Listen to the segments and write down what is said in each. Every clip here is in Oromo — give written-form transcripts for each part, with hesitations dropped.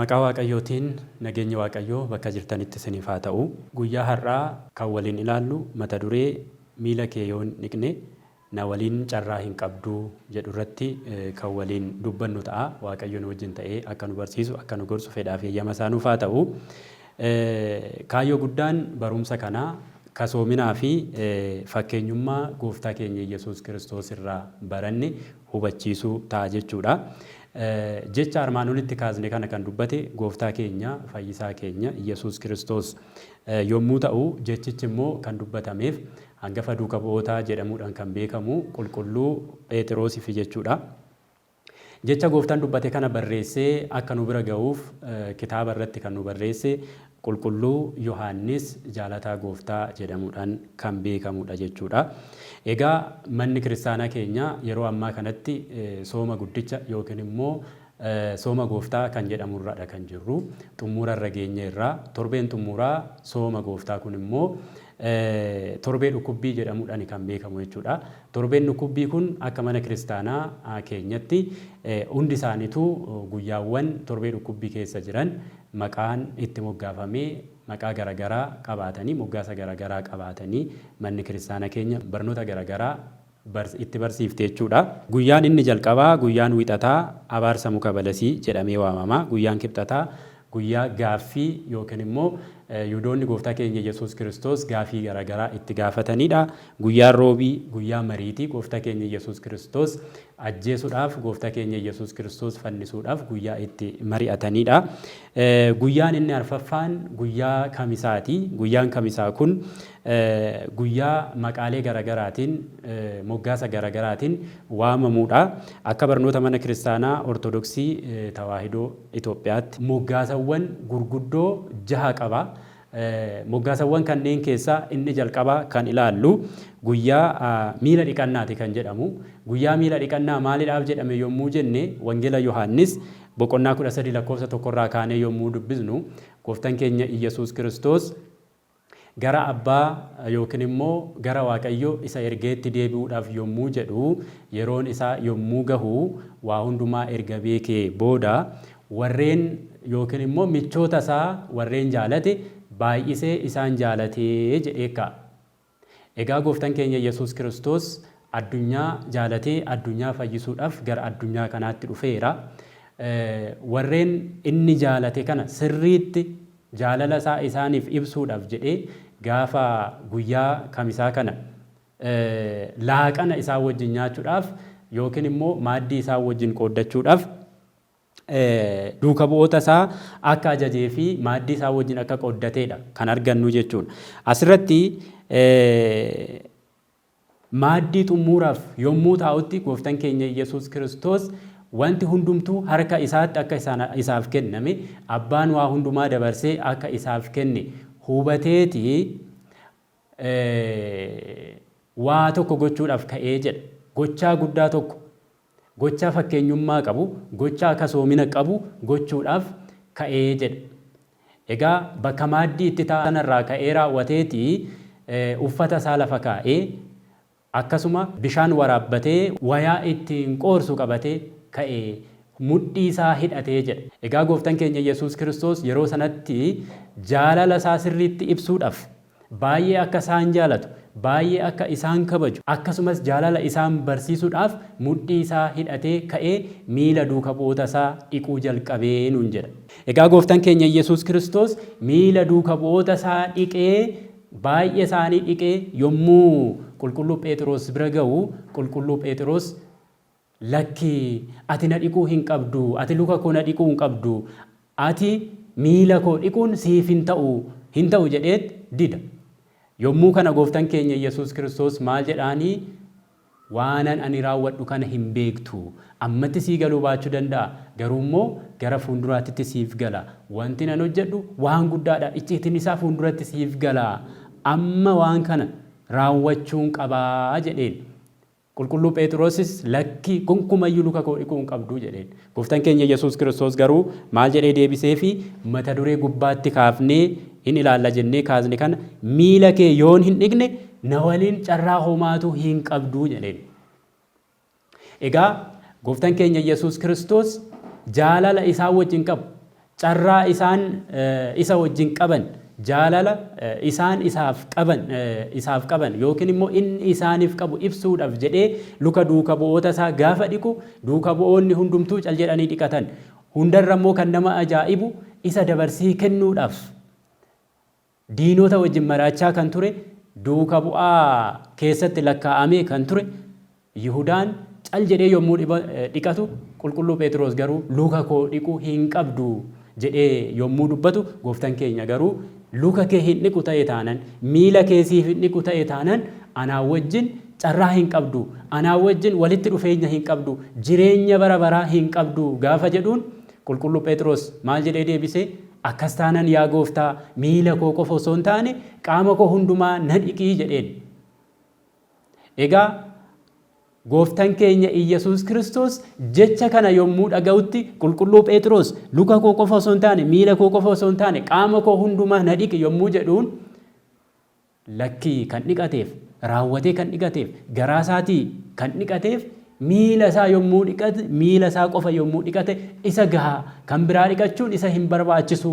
Maqaa Waaqayyootiin nageenyi Waaqayyoo bakka jirtanitti isiniif haa ta'u. Guyyaa har'aa kan waliin ilaallu mata duree miila kee yoo hin dhiqne na waliin carraa hin qabdu jedhu irratti kan waliin dubbannu ta'a. Waaqayyo nu wajjin ta'ee akka nu barsiisu, akka nu gorsu fedhaa fi eeyyama isaa nuuf haa ta'u. Kaayyoo guddaan barumsa kanaa kasoominaa fi fakkeenyummaa Gooftaa keenya Iyyasuus Kiristoos irraa baranne hubachiisuu ta'a jechuudha. Jecha armaan olitti kaasne kana kan dubbate Gooftaa keenya Fayyisaa keenya Iyyasuus Kiristoos yommuu ta'u, jechichi immoo kan dubbatameef hangafa duuka bu'ootaa jedhamuudhaan kan beekamu Qulqulluu Pheexiroosifi jechuudha. Jecha Gooftaan dubbate kana barreessee akka nu bira ga'uuf kitaaba irratti kan nu barreesse Qulqulluu Yohaannis jaalataa Gooftaa jedhamuudhaan kan beekamudha jechuudha. Egaa manni kiristaanaa keenya yeroo ammaa kanatti sooma guddicha yookiin immoo sooma Gooftaa kan jedhamurradha kan jirru. Xumura irra geenyeerra. Torbeen xumuraa sooma Gooftaa kun immoo torbee dhukkubbii jedhamuudhaan kan beekamu jechuudha. Torbeen dhukkubbii kun akka mana kiristaanaa keenyatti hundi isaaniitu guyyaawwan torbee dhukkubbii keessa jiran maqaan itti moggaafamee maqaa garagaraa qabaatanii, moggaasa garagaraa qabaatanii manni kiristaana keenya barnoota garagaraa itti barsiifti jechuudha. Guyyaan inni jalqabaa guyyaan Wixataa abaarsa muka balasii jedhamee waamama. Guyyaan Kibxataa guyyaa gaaffii yookiin immoo Yihudoonni Gooftaa keenya Yesuus Kiristoos gaaffii garagaraa itti gaafataniidha. Guyyaan Roobii guyyaa mariiti. Gooftaa keenya Yesuus Kiristoos ajjeesuudhaaf, Gooftaa keenya Yesuus Kiristoos fannisuudhaaf guyyaa itti mari'ataniidha. Guyyaan inni arfaffaan guyyaa Kamisaati. Guyyaan Kamisaa kun guyyaa maqaalee garagaraatiin, moggaasa garagaraatiin waamamuudha. Akka barnoota mana kiristaanaa Ortodoksii Tawaahidoo Itoophiyaatti moggaasawwan gurguddoo jaha qaba. Moggaasawwan kanneen keessaa inni jalqabaa kan ilaallu guyyaa miila dhiqannaati kan jedhamu. Guyyaa miila dhiqannaa maalidhaaf jedhame yommuu jenne, Wangeela Yohaannis boqonnaa 13 lakkoofsa 1 irraa kaanee yommuu dubbisnu, Gooftan keenya Iyyasuus Kiristoos gara Abbaa yookiin immoo gara Waaqayyo isa ergeetti deebi'uudhaaf yommuu jedhu, yeroon isaa yommuu gahu waa hundumaa erga beekee booda warreen yookiin immoo michoota isaa warreen jaalate baay'isee isaan jaalate jedhee kaa'a. Egaa Gooftan keenya Yesuus Kiristoos addunyaa jaalatee addunyaa fayyisuudhaaf gara addunyaa kanaatti dhufeera. Warreen inni jaalate kana sirriitti jaalala isaa isaaniif ibsuudhaaf jedhee gaafa guyyaa Kamisaa kana laaqana isaan wajjin nyaachuudhaaf yookiin immoo maaddii isaan wajjin qooddachuudhaaf duuka bu'oota isaa akka ajajee fi maaddii isaa wajjin akka qooddateedha kan argannu jechuudha. Asirratti maaddii xummuuraaf yommuu taa'utti Gooftan keenya Iyyasuus Kiristoos wanti hundumtuu harka isaatti akka isaaf kenname, abbaan waa hundumaa dabarsee akka isaaf kenne hubateeti waa tokko gochuudhaaf ka'ee jedha. Gochaa guddaa tokko, gochaa fakkeenyummaa qabu, gochaa kasoomina qabu gochuudhaaf ka'ee jedha. Egaa bakka maaddii itti taa'an sanarraa ka'ee raawwateeti uffata isaa lafa kaa'ee, akkasuma bishaan waraabbatee wayaa ittiin qoorsu qabatee ka'e, mudhii isaa hidhatee jedha. Egaa Gooftan keenya Yesuus Kiristoos yeroo sanatti jaalala isaa sirriitti ibsuudhaaf, baay'ee akka isaan jaalatu, baay'ee akka isaan kabaju, akkasumas jaalala isaan barsiisuudhaaf mudhii isaa hidhatee ka'ee miila duuka bu'oota isaa dhiquu jalqabe nuun jedha. Egaa Gooftan keenya Yesuus Kiristoos miila duuka bu'oota isaa dhiqee, baay'ee isaanii dhiqee yommuu Qulqulluu Pheexiroos bira ga'u, Qulqulluu Pheexiroos Lakki, ati na dhiquu hin qabdu, ati luka koo na dhiquu hin qabdu, ati miila koo dhiquun siif hin ta'u, hin ta'u jedheet dida. Yommuu kana Gooftan keenya Iyyasuus Kiristoos maal jedhaanii? Waanan ani raawwadhu kana hin beektu. Ammatti sii galuu baachuu danda'a, garuu immoo gara fuulduraatitti siif gala. Wantin an hojjedhu waan guddaadha, icciitiin isaa fuulduratti siif gala. Amma waan kana raawwachuun qaba jedheen. Qulqulluu Pheexiroosis lakki gonkumayyuu luka koo dhiquu hin qabdu jedheen. Gooftan keenya Yesuus Kiristoos garuu maal jedhee deebiseefi? Mata duree gubbaatti kaafnee hin ilaalla jennee kaasne kana miila kee yoon hin dhiqne na waliin carraa homaatuu hin qabdu jedheen. Egaa Gooftan keenya Yesuus Kiristoos jaalala isaan wajjin qabu, Carraa isaan isa wajjin qaban, jaalala isaan isaaf qaban isaaf qaban yookiin immoo inni isaaniif qabu ibsuudhaaf jedhee luka duuka bu'oota isaa gaafa dhiqu duuka bu'oonni hundumtuu cal jedhanii dhiqatan. Hundarra immoo kan nama ajaa'ibu isa dabarsee kennuudhaaf diinota wajjin mari'achaa kan ture, duuka bu'aa keessatti lakkaa'amee kan ture Yihudaan cal jedhee yommuu dhiqatu Qulqulluu Pheexiroos garuu luka koo dhiquu hin qabdu jedhee yommuu dubbatu Gooftan keenya garuu luka kee hin dhiqu ta'e taanan, miila kee siif hin dhiqu ta'e taanan anaa wajjin carraa hin qabdu, anaa wajjin walitti dhufeenya hin qabdu, jireenya bara baraa hin qabdu gaafa jedhuun Qulqulluu Pheexiroos maal jedhee deebise? Akkas taanan yaa Gooftaa miila koo qofa osoo hin taane qaama koo hundumaa na dhiqi jedheen. Egaa Gooftan keenya Iyyasuus Kiristoos jecha kana yommuu dhaga'utti Qulqulluu Pheexiroos luka koo qofa osoo hin taane miila koo qofa osoo hin taane qaama koo hundumaa na dhiqi yommuu jedhuun lakkii kan dhiqateef raawwatee kan dhiqateef garaa isaatii kan dhiqateef miila isaa yommuu dhiqate miila isaa qofa yommuu dhiqate isa gaha kan biraa dhiqachuun isa hin barbaachisu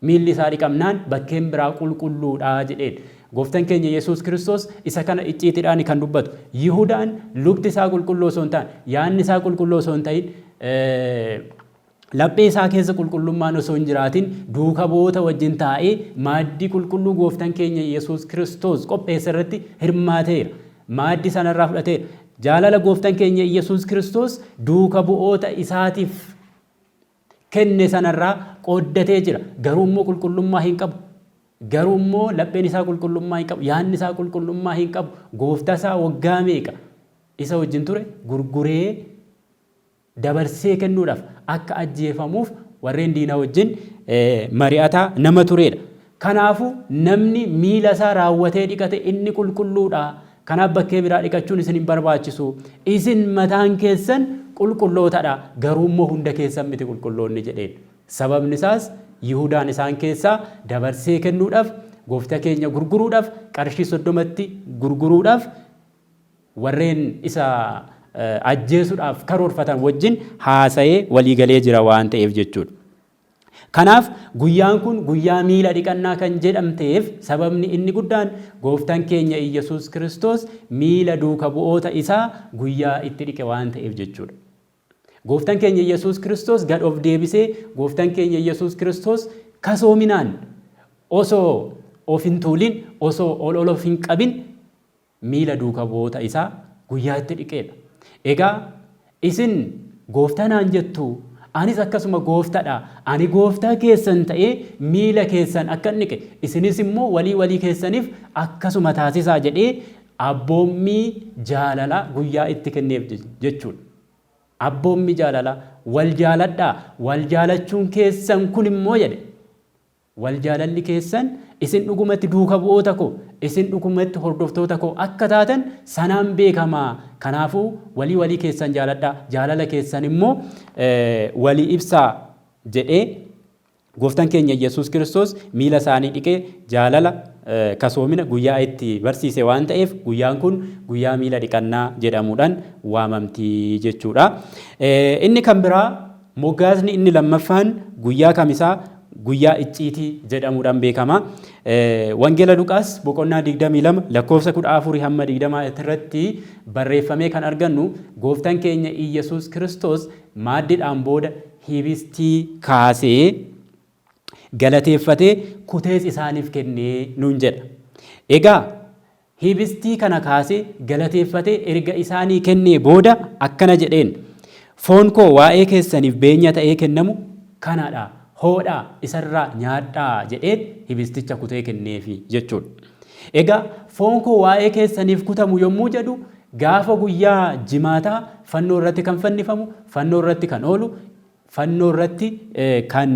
Miilli isaa dhiqamnaan bakkeen biraa qulqulluudha jedheen. Gooftan keenya Yesuus Kiristoos isa kana icciitidhaani kan dubbatu. Yihudaan lukti isaa qulqulluu osoo hin taane, yaadni isaa qulqulluu osoo hin ta'in, laphee isaa keessa qulqullummaan osoo hin jiraatin duuka bu'oota wajjin taa'ee maaddii qulqulluu gooftan keenya Yesuus Kiristoos qopheesse irratti hirmaateera. Maaddii sanarraa fudhateera. Jaalala gooftan keenya Yesuus Kiristoos duuka bu'oota isaatiif kenne sanarraa qooddatee jira. Garuu immoo qulqullummaa hin qabu. Garuu immoo lapheen isaa qulqullummaa hin qabu. Yaadni isaa qulqullummaa hin qabu. Gooftaa isaa waggaa meeqa isa wajjin ture gurguree dabarsee kennuudhaaf akka ajjeefamuuf warreen diinaa wajjin mari'ataa nama turedha. Kanaafuu namni miila isaa raawwatee dhiqate inni qulqulluudha. Kanaaf bakkee biraa dhiqachuun isin hin barbaachisu. Isin mataan keessan qulqullootadha, garuu immoo hunda keessan miti qulqulloonni jedheen. Sababni isaas Yihudaan isaan keessaa dabarsee kennuudhaaf, gooftaa keenya gurguruudhaaf, qarshii 30tti gurguruudhaaf warreen isa ajjeesuudhaaf karoorfatan wajjin haasa'ee walii galee jira waan ta'eef jechuudha. Kanaaf guyyaan kun guyyaa miila dhiqannaa kan jedhamteef sababni inni guddaan Gooftaan keenya Iyyasuus Kiristoos miila duuka bu'oota isaa guyyaa itti dhiqe waan ta'eef jechuudha. Gooftaan keenya Iyyasuus Kiristoos gad of deebisee Gooftaan keenya Iyyasuus Kiristoos kasoominaan osoo of hin tuulin osoo ol ol of hin qabin miila duuka bu'oota isaa guyyaa itti dhiqeedha. Egaa isin gooftaa naan jettu, anis akkasuma gooftadha. Ani gooftaa keessan ta'ee miila keessan akkan dhiqe, isinis immoo walii walii keessaniif akkasuma taasisaa jedhee abboommii jaalalaa guyyaa itti kenneef jechuudha. Abboommii jaalalaa wal jaaladhaa, wal jaalachuun keessan kun immoo jedhe Wal jaalalli keessan isin dhugumatti duuka bu'oota koo, isin dhugumatti hordoftoota koo akka taatan sanaan beekama. Kanaafuu walii walii keessan jaaladhaa, jaalala keessan immoo walii ibsaa jedhee Gooftaan keenya Yesuus Kiristoos miila isaanii dhiqee jaalala kasoomina guyyaa itti barsiise waan ta'eef guyyaan kun guyyaa miila dhiqannaa jedhamuudhaan waamamti jechuudha. Inni kan biraa Moggaasni inni lammaffaan guyyaa Kamisaa guyyaa icciitii jedhamuudhaan beekama. Wangeela Luqaas boqonnaa 22 lakkoofsa 14 hamma 20 irratti barreeffamee kan argannu gooftaan keenya Iyyasuus Kiristoos maaddidhaan booda hibistii kaasee galateeffatee kutees isaaniif kennee nuun jedha. Egaa Hibistii kana kaasee galateeffatee erga isaanii kennee booda akkana jedheen, Foon koo waa'ee keessaniif beenya ta'ee kennamu kana dha, hoodhaa isarraa nyaadhaa jedheet hibisticha kutee kenneefi jechuudha. Egaa foon koo waa'ee keessaniif kutamu yommuu jedhu gaafa guyyaa jimaataa fannoo irratti kan fannifamu, fannoo irratti kan oolu, Fannoo irratti kan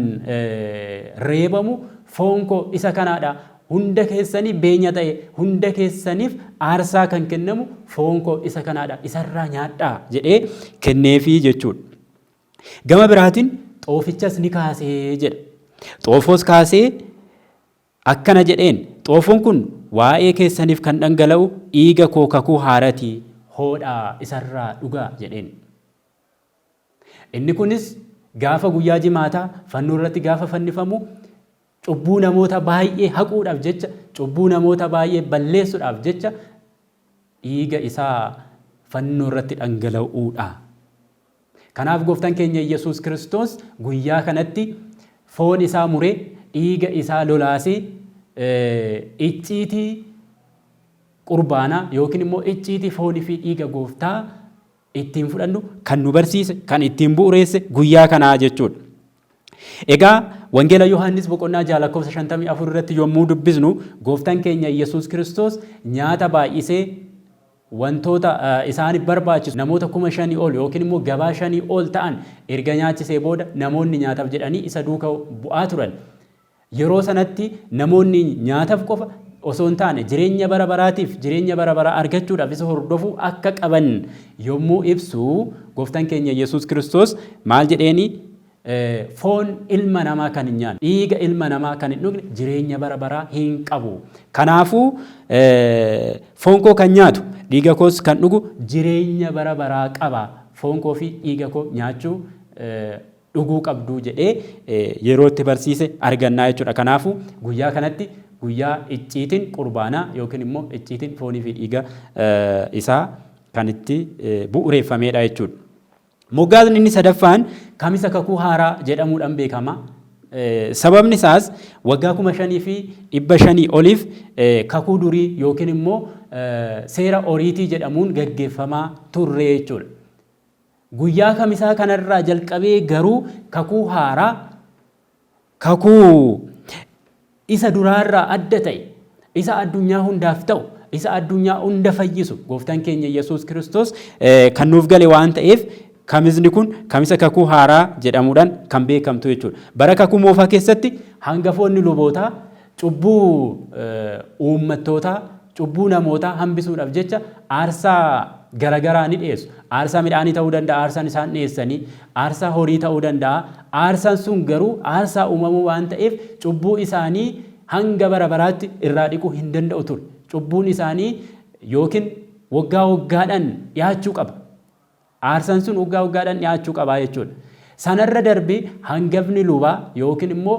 reebamu foon koo isa kanaadha. Hunda keessanii beenya ta'e, hunda keessaniif aarsaa kan kennamu foon koo isa kanaadha. Isarraa nyaadhaa jedhee kenneefii jechuudha. Gama biraatiin xoofichas ni kaasee jedha. Xoofoos kaasee akkana jedheen, Xoofoon kun waa'ee keessaniif kan dhangala'u dhiiga koo kakuu haarati, hoodhaa isarraa dhugaa jedheen. Inni kunis Gaafa guyyaa Jimaataa fannoo irratti gaafa fannifamu cubbuu namoota baay'ee haquudhaaf jecha, cubbuu namoota baay'ee balleessuudhaaf jecha dhiiga isaa fannoo irratti dhangala'uudha. Kanaaf Gooftaan keenya Iyyasuus Kiristoos guyyaa kanatti foon isaa muree, dhiiga isaa lolaasee icciitii qurbaanaa yookiin immoo icciitii foonii fi dhiiga Gooftaa ittiin fudhannu kan nu barsiise, kan ittiin bu'ureesse guyyaa kanaa jechuudha. Egaa Wangeela Yohaannis boqonnaa 6 lakkoofsa 54 irratti yommuu dubbisnu Gooftaan keenya Iyyasuus Kiristoos nyaata baay'isee wantoota isaaniif barbaachisu namoota 5,000 ol yookiin immoo gabaa shanii ol ta'an erga nyaachisee booda namoonni nyaataaf jedhanii isa duuka bu'aa turan. Yeroo sanatti namoonni nyaataf qofa osoo hin taane jireenya bara baraatiif jireenya bara baraa argachuudhaaf isa hordofuu akka qaban yommuu ibsu Gooftaan keenya Yesuus Kiristoos maal jedheeni? Foon ilma namaa kan hin nyaanne, dhiiga ilma namaa kan hin dhugne jireenya bara baraa hin qabu. Kanaafuu foon koo kan nyaatu, dhiiga koos kan dhugu jireenya bara baraa qaba. Foon koo fi dhiiga koo nyaachuu dhuguu qabdu jedhee yeroo itti barsiise argannaa jechuudha. Kanaafuu guyyaa kanatti guyyaa icciitiin qurbaanaa yookiin immoo icciitiin foonii fi dhiiga isaa kan itti bu'ureeffameedha jechuudha. Moggaasni inni sadaffaan Kamisa Kakuu Haaraa jedhamuudhaan beekama. Sababni isaas waggaa 5,500 oliif kakuu durii yookiin immoo seera oriitii jedhamuun gaggeeffamaa turre jechuudha. Guyyaa Kamisaa kanarraa jalqabee garuu kakuu haaraa, kakuu isa duraarraa adda ta'e, isa addunyaa hundaaf ta'u, isa addunyaa hunda fayyisu Gooftaan keenya Yesuus Kiristoos kan nuuf gale waan ta'eef kamisni kun kamisa kakuu haaraa jedhamuudhaan kan beekamtu jechuudha. Bara kakuu moofaa keessatti hangafoonni lubootaa cubbuu uummattootaa, cubbuu namootaa hambisuudhaaf jecha aarsaa garagaraa ni dhiyeessu. Aarsaa midhaanii ta'uu danda'a aarsaan isaan dhiyeessanii, aarsaa horii ta'uu danda'a. Aarsaan sun garuu aarsaa uumamuu waan ta'eef cubbuu isaanii hanga bara baraatti irraa dhiquu hin danda'u ture. Cubbuun isaanii yookiin waggaa waggaadhaan dhiyaachuu qaba. Aarsaan sun waggaa waggaadhaan dhiyaachuu qaba jechuudha. Sanarra darbee hangafni lubaa yookiin immoo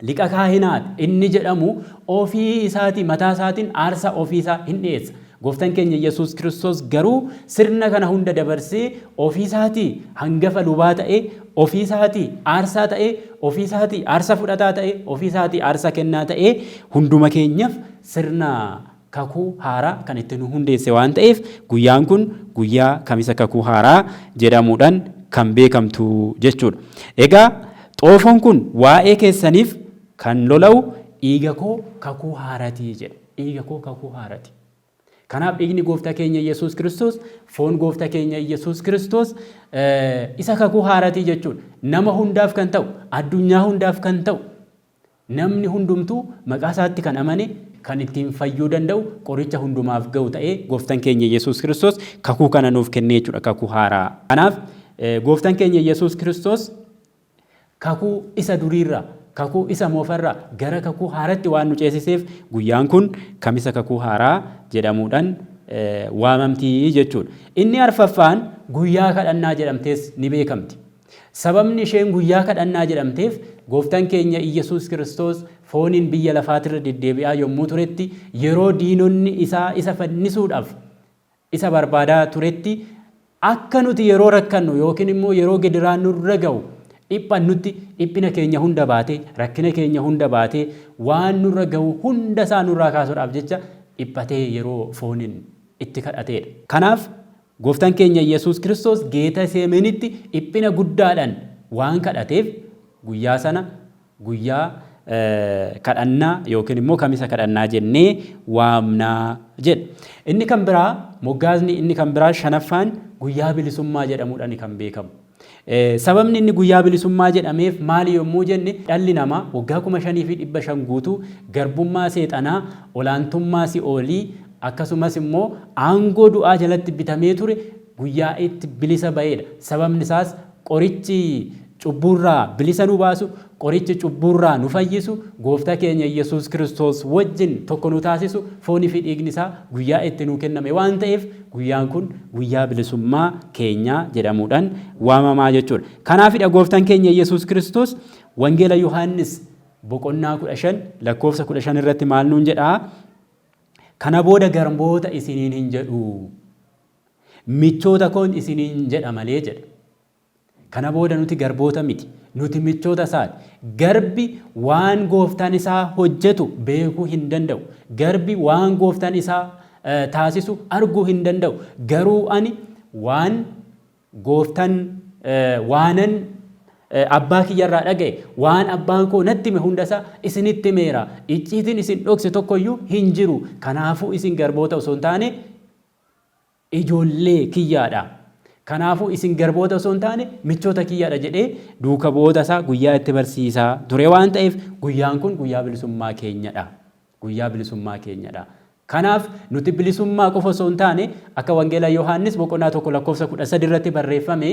Liqa kaahinaat inni jedhamu ofii isaatii mataa isaatiin aarsaa ofii isaa hin dhi'eessa. Gooftaan keenya Yesuus Kiristoos garuu sirna kana hunda dabarsee ofii isaatii hangafa lubaa ta'ee, ofii isaatii aarsaa ta'ee, ofii isaatii aarsaa fudhataa ta'ee, ofii isaatii aarsaa kennaa ta'ee hunduma keenyaaf sirna kakuu haaraa kan itti nu hundeesse waan ta'eef guyyaan kun guyyaa Kamisa Kakuu Haaraa jedhamuudhaan kan beekamtu jechuudha. Egaa xoofoon kun waa'ee keessaniif kan lola'u dhiiga koo kakuu haaratii jedha. Dhiiga koo kakuu haarati. Kanaaf dhiigni gooftaa keenya Yesuus Kiristoos, foon gooftaa keenya Yesuus Kiristoos isa kakuu haaratii jechuudha. Nama hundaaf kan ta'u, addunyaa hundaaf kan ta'u, Namni hundumtuu maqaa isaatti kan amane kan ittiin fayyuu danda'u qoricha hundumaaf ga'u ta'ee Gooftan keenya Yesuus Kiristoos kakuu kana nuuf kennee jechuudha, kakuu haaraa. Kanaaf Gooftan keenya Yesuus Kiristoos kakuu isa duriirraa, kakuu isa moofarraa gara kakuu haaratti waan nu ceesiseef guyyaan kun Kamisa Kakuu Haaraa jedhamuudhaan waamamti jechuudha. Inni arfaffaan guyyaa kadhannaa jedhamtees ni beekamti. Sababni isheen guyyaa kadhannaa jedhamteef Gooftaan keenya Iyyasuus Kiristoos fooniin biyya lafaatirra deddeebi'aa yommuu turetti yeroo diinonni isaa isa fannisuudhaaf isa barbaadaa turetti akka nuti yeroo rakkannu yookiin immoo yeroo gidiraan nurra ga'u dhiphannutti dhiphina keenya hunda baatee rakkina keenya hunda baatee waan nurra ga'u hunda isaa nurraa kaasuudhaaf jecha dhiphatee yeroo fooniin itti kadhateedha. Kanaaf Gooftaan keenya Iyyasuus Kiristoos Geetaseemenitti dhiphina guddaadhaan waan kadhateef guyyaa sana guyyaa kadhannaa yookiin immoo Kamisa kadhannaa jennee waamna jedha. Inni kan biraa moggaasni inni kan biraa shanaffaan guyyaa bilisummaa jedhamuudhaan kan beekamu. Sababni inni guyyaa bilisummaa jedhameef maali yommuu jenne dhalli namaa waggaa 5,500 guutuu garbummaa seexanaa, olaantummaa si'oolii akkasumas immoo aangoo du'aa jalatti bitamee ture guyyaa itti bilisa ba'eedha. Sababni isaas qorichi cubbuurraa bilisa nu baasu, qorichi cubbuurraa nu fayyisu, gooftaa keenya Yesuus Kiristoos wajjin tokko nu taasisu, foonii fi dhiigni isaa guyyaa itti nuu kenname waan ta'eef guyyaan kun guyyaa bilisummaa keenyaa jedhamuudhaan waamamaa jechuudha. Kanaafidha gooftaan keenya Yesuus Kiristoos Wangeela Yohaannis boqonnaa 15 lakkoofsa 15 irratti maal nuun jedhaa? Kana booda garboota isiniin hin jedhu, michoota koon isiniin jedha malee jedha. Kana booda nuti garboota miti. Nuti michoota isaati. Garbi waan gooftaan isaa hojjetu beekuu hin danda'u. Garbi waan gooftaan isaa taasisu arguu hin danda'u. Garuu ani waan gooftaan waanan abbaa kiyyarraa dhaga'e, waan abbaan koo natti hime hundasaa isinitti himeera. Icciitiin isin dhokse tokkoyyuu hin jiru. Kanaafuu isin garboota osoo hin taane ijoollee kiyyaadha. Kanaafuu isin garboota osoo hin taane michoota kiyyaadha jedhee duuka bu'oota isaa guyyaa itti barsiisaa ture waan ta'eef guyyaan kun guyyaa bilisummaa keenyadha. Guyyaa bilisummaa keenyadha. Kanaaf nuti bilisummaa qofa osoo hin taane akka Wangeela Yohaannis boqonnaa 1 lakkoofsa 13 irratti barreeffame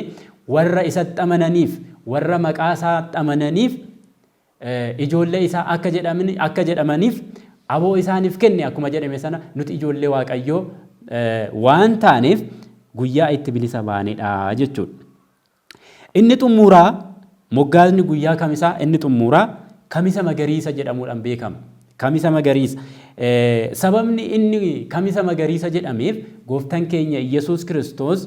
warra isatti amananiif, warra maqaa isaatti amananiif ijoollee isaa akka jedhamani akka jedhamaniif aboo isaaniif kenne akkuma jedhame sana nuti ijoollee Waaqayyoo waan taaneef guyyaa itti bilisa baanedha jechuudha. Inni xumuraa moggaasni guyyaa kamisaa inni xumuraa kamisa magariisa jedhamuudhaan beekama. Kamisa magariisa. Sababni inni kamisa magariisa jedhameef gooftaan keenya Iyyasuus Kiristoos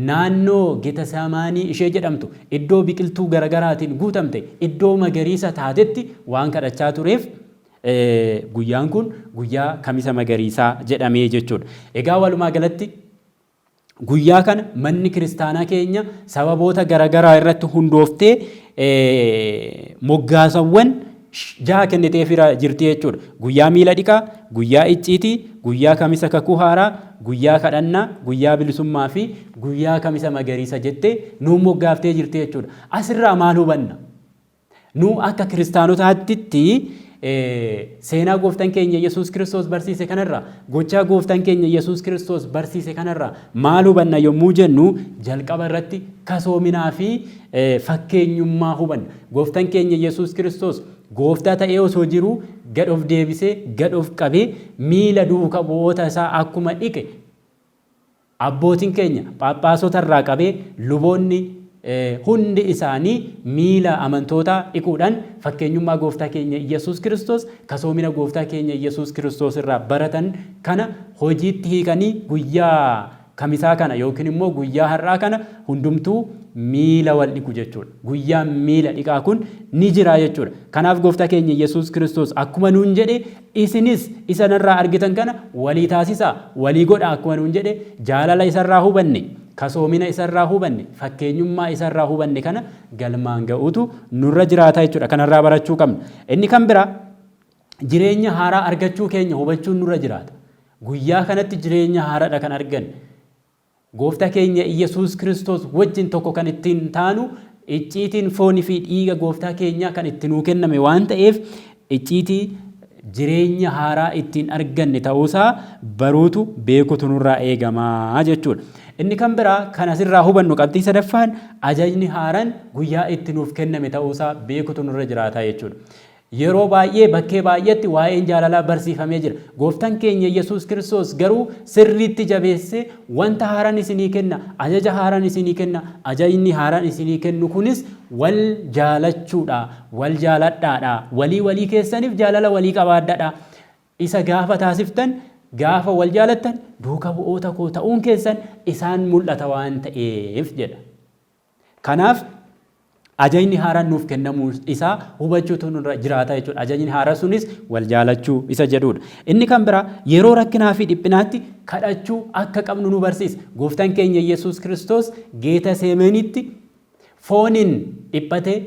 Naannoo Getasamaanii ishee jedhamtu iddoo biqiltuu garagaraatiin guutamte iddoo magariisa taatetti waan kadhachaa tureef guyyaan kun guyyaa Kamisa Magariisaa jedhamee jechuudha. Egaa walumaa galatti guyyaa kana manni kiristaanaa keenya sababoota garagaraa irratti hundooftee moggaasawwan jaha kenniteefira jirti jechuudha. Guyyaa miila dhiqaa, guyyaa icciitii, guyyaa kamisa kakuu haaraa, guyyaa kadhannaa, guyyaa bilisummaa fi guyyaa kamisa magariisa jettee nuu moggaaftee jirti jechuudha. Asirraa maal hubanna? Nu akka kiristaanotaattitti seenaa gooftaan keenya Yesuus Kiristoos barsiise kanarraa, gochaa gooftaan keenya Yesuus Kiristoos barsiise kanarraa maal hubanna yommuu jennu jalqaba irratti kasoominaa fi fakkeenyummaa hubanna. Gooftaan keenya Yesuus Kiristoos gooftaa ta'ee osoo jiruu gad of deebisee, gad of qabee miila duuka bu'oota isaa akkuma dhiqe abbootiin keenya phaaphaasota irraa qabee luboonni hundi isaanii miila amantootaa dhiquudhaan fakkeenyummaa gooftaa keenya Yesuus Kiristoos kasoomina gooftaa keenya Yesuus Kiristoos irraa baratan kana hojiitti hiikanii guyyaa Kamisaa kana yookiin immoo guyyaa har'aa kana hundumtuu miila wal dhiqu jechuudha. Guyyaan miila dhiqaa kun ni jira jechuudha. Kanaaf gooftaa keenya Yesuus Kiristoos akkuma nuun jedhe isinis isa narraa argitan kana walii taasisaa, walii godhaa akkuma nuun jedhe jaalala isarraa hubanne, kasoomina isarraa hubanne, fakkeenyummaa isarraa hubanne kana galmaan ga'uutu nurra jiraata jechuudha. Kanarraa barachuu qabna. Inni kan biraa jireenya haaraa argachuu keenya hubachuun nurra jiraata. Guyyaa kanatti jireenya haaraadha kan arganne. Gooftaa keenya Iyyasuus Kiristoos wajjin tokko kan ittiin taanu icciitiin foonii fi dhiiga gooftaa keenyaa kan itti nuu kenname waan ta'eef icciitii jireenya haaraa ittiin arganne ta'uusaa baruutu beekutu nurraa eegama jechuudha. Inni kan biraa kan asirraa hubannu qabxii sadaffaan ajajni haaraan guyyaa itti nuuf kenname ta'uusaa beekutu nurra jiraata jechuudha. Yeroo baay'ee bakkee baay'eetti waa'een jaalalaa barsiifamee jira. Gooftaan keenya Yesuus Kiristoos garuu sirriitti jabeessee wanta haaraan isinii kenna, ajaja haaraan isinii kenna, ajajni haaraan isinii kennu kunis wal jaalachuudha, wal jaaladhaadha, walii walii keessaniif jaalala walii qabaadhaadha. Isa gaafa taasiftan, gaafa wal jaalattan duuka bu'oota koo ta'uun keessan isaan mul'ata waan ta'eef jedha. Kanaaf ajajni haaraan nuuf kennamuu isaa hubachuutu nurra jiraata jechuudha. Ajajni haaraa sunis wal jaalachuu isa jedhudha. Inni kan biraa yeroo rakkinaa fi dhiphinaatti kadhachuu akka qabnu nu barsiisa. Gooftaan keenya Yesuus Kiristoos Geeta Seemenitti fooniin dhiphatee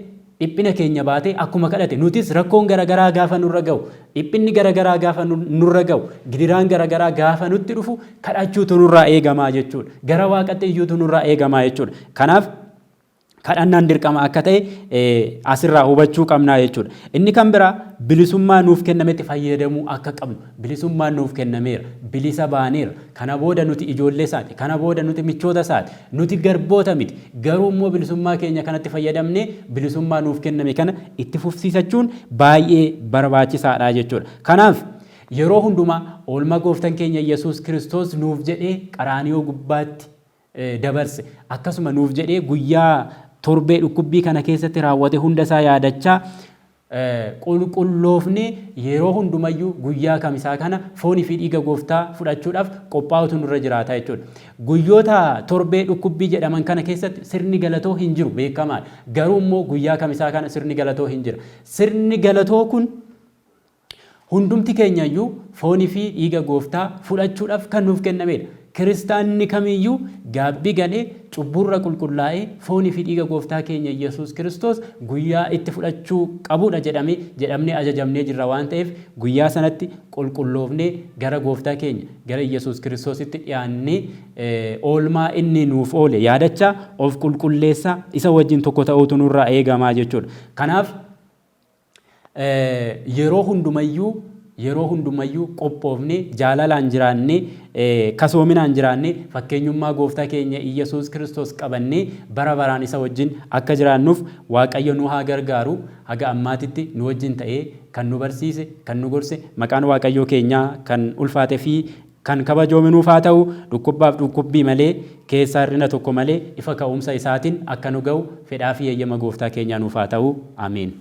dhiphina keenya baatee akkuma kadhate nutis rakkoon garaagaraa gaafa nurra ga'u, dhiphinni garaagaraa gaafa nurra ga'u, gidiraan garaagaraa gaafa nutti dhufu kadhachuutu nurraa eegamaa jechuudha. Gara Waaqatti iyyuutu nurraa eegamaa jechuudha. Kanaaf Kadhannaan dirqama akka ta'e asirraa hubachuu qabnaa jechuudha. Inni kan biraa bilisummaa nuuf kennametti fayyadamuu akka qabnu. Bilisummaan nuuf kennameera. Bilisa baaneera. Kana booda nuti ijoollee isaati. Kana booda nuti michoota isaati. Nuti garboota miti. Garuu immoo bilisummaa keenya kanatti fayyadamnee bilisummaa nuuf kenname kana itti fufsiisachuun baay'ee barbaachisaadha jechuudha. Kanaaf yeroo hundumaa oolmaa gooftan keenya Yesuus Kiristoos nuuf jedhee qaraaniyoo gubbaatti dabarse akkasuma nuuf jedhee guyyaa torbee dhukkubbii kana keessatti raawwate hunda isaa yaadachaa qulqulloofnee yeroo hundumayyuu guyyaa kamisaa kana foonii fi dhiiga gooftaa fudhachuudhaaf qophaa'utu nurra jiraata jechuudha. Guyyoota torbee dhukkubbii jedhaman kana keessatti sirni galatoo hin jiru beekamaadha. Garuu immoo guyyaa kamisaa kana sirni galatoo hin jira. Sirni galatoo kun Hundumti keenya iyyuu foonii fi dhiiga Gooftaa fudhachuudhaaf kan nuuf kennameedha. Kiristaanni kamiyyuu gaabbii galee cubbuurra qulqullaa'ee foonii fi dhiiga Gooftaa keenya Yesuus Kiristoos guyyaa itti fudhachuu qabuudha jedhamee jedhamnee ajajamnee jirra waan ta'eef guyyaa sanatti qulqulloofnee gara Gooftaa keenya gara Yesuus Kiristoositti dhiyaannee oolmaa inni nuuf oole yaadachaa of qulqulleessaa isa wajjin tokko ta'uutu nurraa eegamaa jechuudha. Kanaaf yeroo hundumayyuu yeroo hundumayyuu qophoofnee jaalalaan jiraannee kasoominaan jiraannee fakkeenyummaa gooftaa keenya Iyyasuus Kiristoos qabannee bara baraan isa wajjin akka jiraannuuf Waaqayyo nu haa gargaaru. Haga ammaatitti nu wajjin ta'ee kan nu barsiise kan nu gorse maqaan Waaqayyoo keenyaa kan ulfaate fi kan kabajoome nuuf haa ta'u. Dhukkubbaaf dhukkubbii malee keessaa hir'ina tokko malee ifa ka'umsa isaatiin akka nu ga'u fedhaa fi eeyyama gooftaa keenyaa nuuf haa ta'u. Ameen.